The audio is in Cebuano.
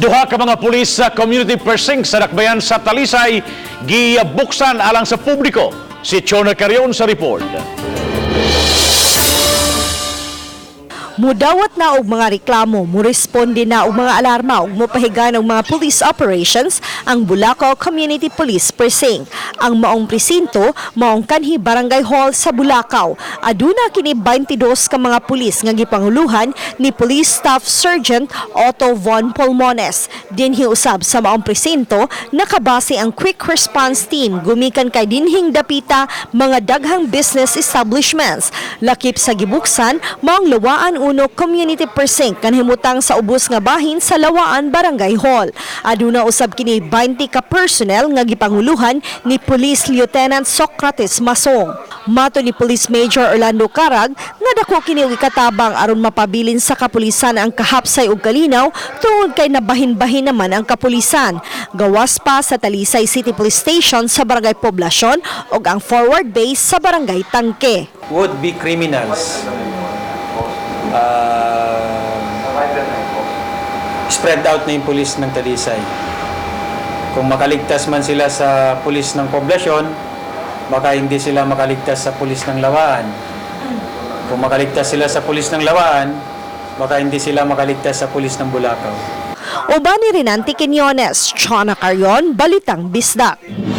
Duha ka mga pulis sa community precinct sa Dakbayan sa Talisay gibuksan alang sa publiko. Si Chona Carion sa report. Mudawat na og mga reklamo, muresponde na og mga alarma ug mopahigan og mga police operations ang Bulacau Community Police Precinct. Ang maong presinto maong kanhi Barangay Hall sa Bulacau. Aduna kini 22 ka mga pulis nga gipanguluhan ni Police Staff Sergeant Otto Von Polmones. Dinhi usab sa maong presinto nakabase ang Quick Response Team gumikan kay dinhing dapita mga daghang business establishments. Lakip sa gibuksan maong Lawaan Uno Community Precinct kanhimutang sa ubos nga bahin sa Lawaan Barangay Hall. Aduna usab kini 20 ka personnel nga gipanguluhan ni Police Lieutenant Socrates Masong. Mato ni Police Major Orlando Carag nga dako kini og ikatabang aron mapabilin sa kapulisan ang kahapsay ug kalinaw tungod kay nabahin-bahin naman ang kapulisan. Gawas pa sa Talisay City Police Station sa Barangay Poblacion ug ang forward base sa Barangay Tangke. Would be criminals spread out na yung pulis ng Talisay. Kung makaligtas man sila sa pulis ng poblasyon, baka hindi sila makaligtas sa pulis ng Lawaan. Kung makaligtas sila sa pulis ng Lawaan, baka hindi sila makaligtas sa pulis ng Bulacau. Uban ni Renante Quiñones, Chona Carion, Balitang Bisdak.